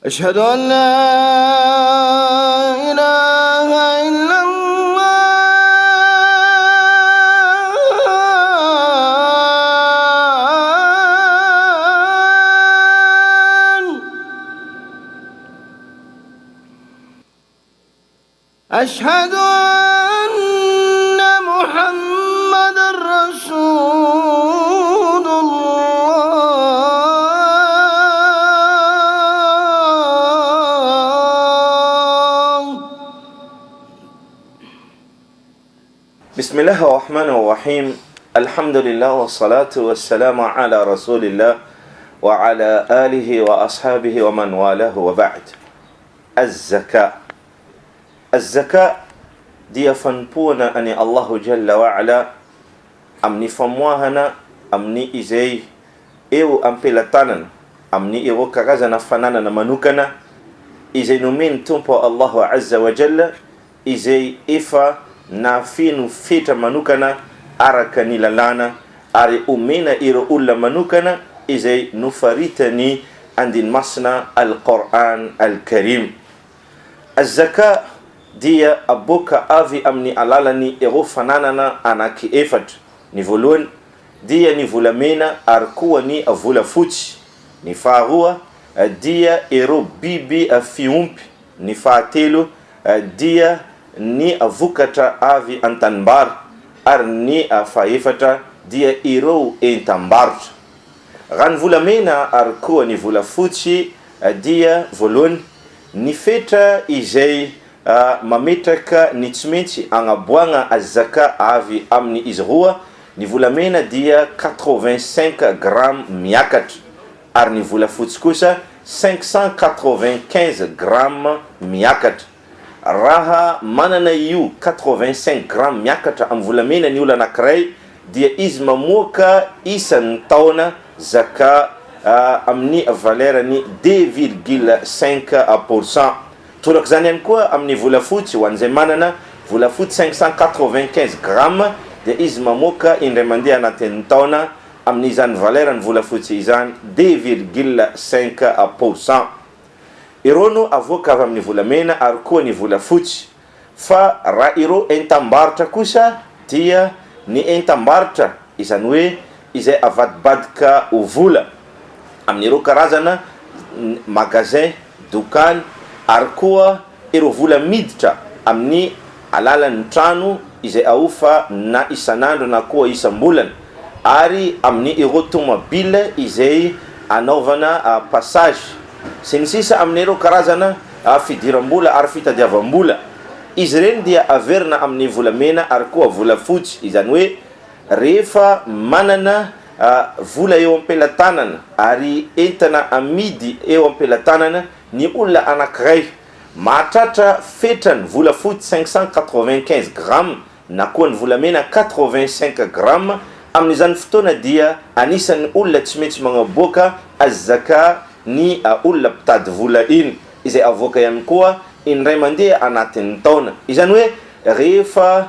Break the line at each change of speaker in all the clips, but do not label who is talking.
أشهد أن لا إله إلا الله. أشهد أن محمد رسول الله.
بسم الله الرحمن الرحيم الحمد لله والصلاة والسلام على رسول الله وعلى آله وأصحابه ومن والاه وبعد الزكاة Az-Zakah dia fanompoana an'i Allahu Jalla wa Ala amin'ny famoahana amin'ny izay eo am-pelatanana, amin'ny ireo karazana fananana manokana izay nomen'ny Tompo Allahu Azza wa Jalla izay efa nahafeno fetra manokana araka ny lalàna ary omena ireo olona manokana izay nofaritan'ny andiny masina Al-Qur'an Al-Karim. Az-Zakah dia aboaka avy amin'ny alalan'ny ireo fananana anaky efatra, ny voalohany dia ny volamena ary koa ny volafotsy, ny faharoa dia ireo biby fiompy, ny fahatelo dia ny vokatra avy an-tanimbary ary ny fahefatra dia ireo entam-barotra. Raha ny volamena ary koa ny volafotsy dia voalohany Ny fetra izay mametraka ny tsy maintsy agnaboagna az-zaka avy amin'ny izy roa, ny volamena dia quatre-vingt-cinq grammes miakatra, ary ny volafotsy kosa 595 grammes miakatra. Raha manana io 85 grammes miakatra amin'ny volamena ny olona anankiray dia izy mamoaka isan'ny taona zaka amin'ny valeur-ny 2,5%. Torak'izany ihany koa amin'ny volafotsy, ho an'izay manana volafotsy 595 grammes dia izy mamoaka indray mandeha anatin'ny taona amin'izany valeur-ny volafotsy izany 2,5%. Ireo no avoaka avy amin'ny volamena ary koa ny volafotsy. Fa raha ireo entam-barotra kosa dia ny entam-barotra, izany hoe izay avadibadika ho vola, amin'ireo karazana magasin, dokany, ary koa ireo vola miditra amin'ny alalan'ny trano izay ahofa na isan'andro na koa isam-bolana, ary amin'ny ireo tomobile izay anaovana passage, sy ny sisa amin'ireo karazana fidiram-bola ary fitadiavam-bola. Izy ireny dia averina amin'ny volamena ary koa volafotsy, izany hoe rehefa manana vola eo am-pelatanana ary entana amidy eo am-pelatanana ny olona anankiray, mahatratra fetrany volafotsy 595 grammes na koa ny volamena 85 grammes, amin'izany fotoana dia anisan'ny olona tsy maintsy magnaboaka az-zakah ny olona mpitady vola iny, izay avoaka ihany koa indray mandeha anatin'ny taona. Izany hoe rehefa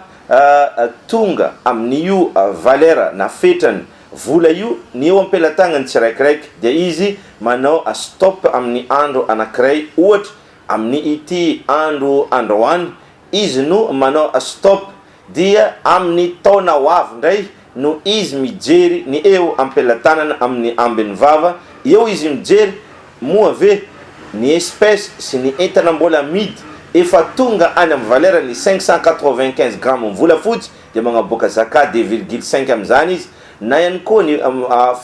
tonga amin'io valeur na fetrany vola io ny eo am-pelatagnany tsiraikiraiky dia izy manao stop amin'ny andro anankiray, ohatra amin'ny ity andro androany Izy no manao stop dia amin'ny taona ho avy indray no izy mijery ny eo ampelatanana amin'ny ambin'ny vava eo izy mijery moa ve ny espèce sy ny entana mbola amidy efa tonga any amin'ny valeur ny 595 grammes volafotsy dia magnaboaka zakat 2,5 amin'izany izy na ihany koa ny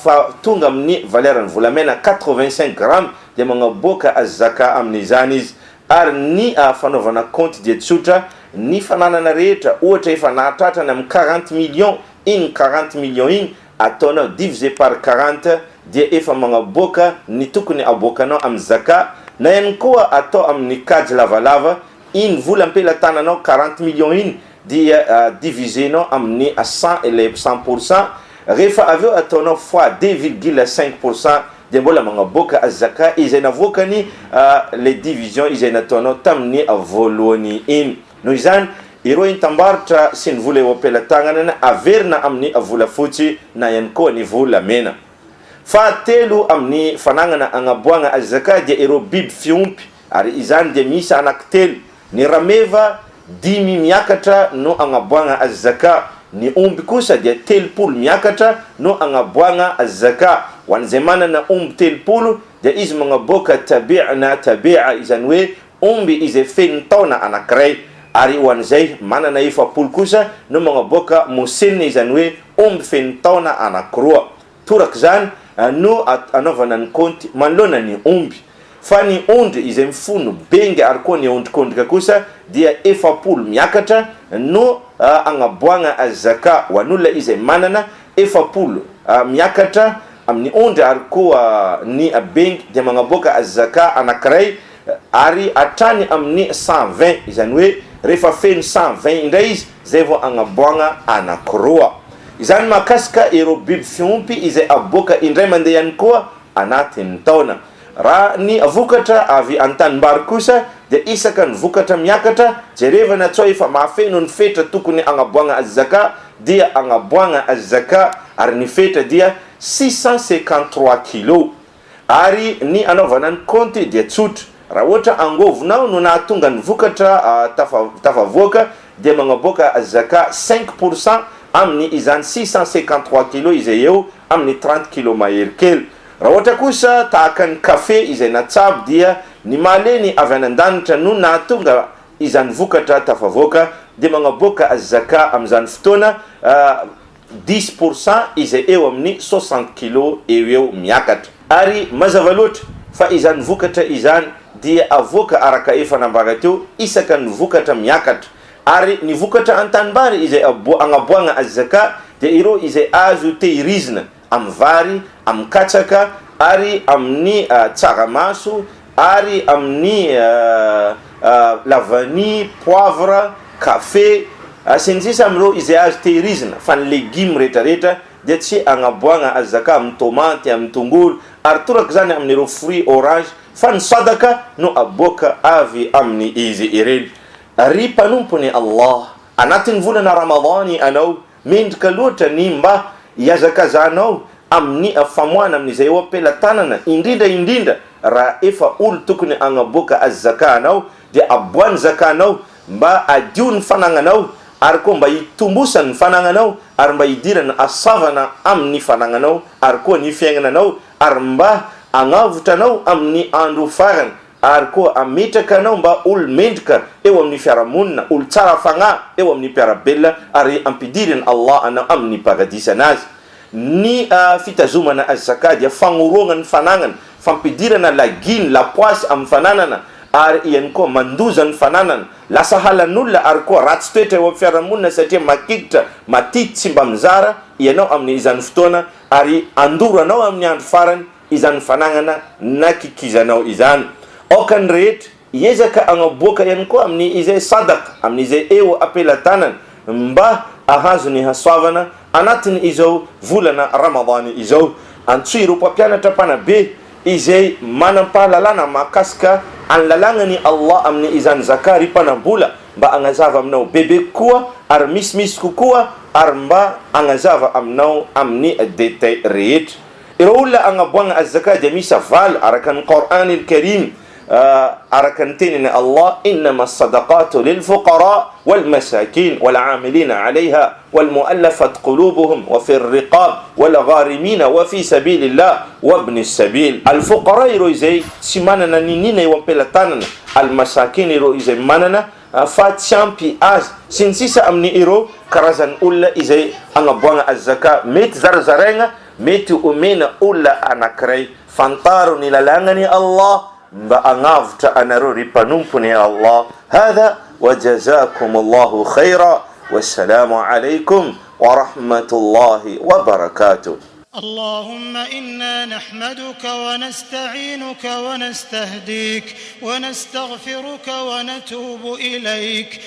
fa tonga amin'ny valeur ny volamena 85 grammes dia magnaboaka zakat amin'izany izy. Ary ny fanaovana kaonty dia tsotra, ny fananana rehetra ohatra efa nahatratra any amin'ny quarante millions iny quarante millions iny ataonao divisé par quarante dia efa magnaboaka ny tokony aboakanao amin'ny zakah, na ihany koa atao amin'ny kajy lavalava iny vola am-pelatananao quarante millions iny dia diviser-nao amin'ny cent ilay 100% rehefa avy eo ataonao fois 2,5% dia mbola magnaboaka az-zakah izay navoakany le division izay nataonao tamin'ny voalohany iny. Noho izany, ireo entam-barotra sy ny vola eo am-pelatagnanana averina amin'ny volafotsy na ihany koa ny volamena. Fahatelo amin'ny fanagnana agnaboagna az-zakah dia ireo biby fiompy, ary izany dia miisa anankitelo, ny rameva dimy miakatra no agnaboagna az-zakah, ny omby kosa dia 30 miakatra no agnaboagna az-zakah. Ho an'izay manana omby 30 dia izy magnaboaka tabi' na tabi'a, izany hoe omby izay feno taona anankiray, ary ho an'izay manana 40 kosa no magnaboaka mosenina, izany hoe omby feno taona anankiroa. Torak'izany no anaovana ny kaonty manoloana ny omby. Fa ny ondry izay mifono benga ary koa ny ondrikondrika kosa dia 40 miakatra no agnaboagna az-zakah ho an'olona izay manana 40 miakatra amin'ny ondry ary koa ny bengy dia magnaboaka az-zakah anankiray ary hatrany amin'ny 120, izany hoe rehefa feno 120 indray izy zay vao agnaboagna anankiroa. Izany mahakasika ireo biby fiompy izay aboaka indray mandeha ihany koa anatin'ny taona. Raha ny vokatra avy an-tanimbary kosa dia isaka ny vokatra miakatra, jerevana tsao efa mahafeno ny fetra tokony agnaboagna az-zakah dia agnaboagna az-zakah ary ny fetra dia 653 kilos. Ary ny anaovana ny kaonty dia tsotra, raha ohatra angovonao no nahatonga ny vokatra tafavoaka dia magnaboaka zakah 5% amin'ny izany 653 kilos izay eo amin'ny 30 kilos mahery kely. Raha ohatra kosa tahaka ny kafe izay natsabo dia ny mahaleny avy any an-danitra no nahatonga izany vokatra tafavoaka dia magnaboaka zakah amin'izany fotoana 10% izay eo amin'ny 60 kilos eo eo miakatra. Ary mazava loatra fa izany vokatra izany dia avoaka araka efa nambara teo isaka ny vokatra miakatra. Ary ny vokatra an-tanimbary izay agnaboagna az-zakah dia ireo izay azo tehirizina amin'ny vary, amin'ny katsaka ary amin'ny tsaramaso ary amin'ny lavania, poivre, kafe, sy ny sisa amin'ireo izay azo tehirizina, fa ny legioma rehetrarehetra dia tsy agnaboagna az-zakah amin'ny tomaty, amin'ny tongolo ary torak'izany amin'ireo fruits orange fa ny sadaka no aboaka avy amin'ny izy ireny. Ry mpanompon'i Allah, anatin'ny volana Ramadhany anao, mendrika loatra ny mba hihazakazahanao amin'ny famoahana amin'izay eo am-pelatanana, indrindra indrindra raha efa olo tokony hagnaboaka az-zakah anao, dia aboahy ny zakah-nao mba hadio ny fanagnanao, ary koa mba hitombosan'ny ny fanagnanao, ary mba hidirana hasavana amin'ny fanagnanao, ary koa ny fiaignananao, ary mba hagnavotra anao amin'ny andro farany, ary koa hametraka anao mba olo mendrika eo amin'ny fiarahamonina, olo tsara fagnahy eo amin'ny mpiara-belona, ary hampidirin'i Allah anao amin'ny paradisanazy. Ny fitazomana az-zakah dia fagnoroagna ny fanagnana, fampidirana laginy, lapoasy, amin'ny fananana, ary ihany koa mandoza ny fananana. Lasa halan'olona ary koa ratsy toetra eo amin'ny fiarahamonina satria makikitra, matity, tsy mba mizara ianao amin'ny izany fotoana ary handoro anao amin'ny andro farany izany fanagnana nakikizanao izany. Aoka ny rehetra hiezaka hagnaboaka ihany koa amin'ny izay sadaka, amin'izay eo am-pelatanany mba hahazo ny hasoavana anatin' izao volana Ramadhany izao. Antsoy ireo mpampianatra mpanabe izay manam-pahalalana mahakasika any lalàgnan'i Allah amin'ny izany zakah ry mpanam-bola mba hagnazava aminao bebe kokoa ary misimisy kokoa ary mba hagnazava aminao amin'ny détail rehetra. Ireo olona agnaboagna az-zakah dia miisa valo araka ny Qor'an al-Karim, araka ny teniny Allah, Innama as-sadaqatu lil-fuqara wal-masakin wal-amilina 'alayha wal-mu'allafat qulubuhum wa fi ar-riqab wal-gharimina wa fi sabilillah wa ibn as-sabil. Al-fuqara ireo izay tsy manana niniana eo am-pelatanana, al-masakin ireo izay manana fa tsy ampy azy, sy ny sisa amin'ny ireo karazan'ny olona izay agnaboagna az-zakah mety zarazaraigna, mety omena olona anankiray. Fantaro ny lalàgnan'i Allah mba hagnavotra anareo ry mpanompon'i Allah. Hadha wa jazakum Allahu khaira wassalaamu alaykum wa rahmatullahi wa barakatuh.
اللهم إنا نحمدك ونستعينك ونستهديك ونستغفرك ونتوب إليك.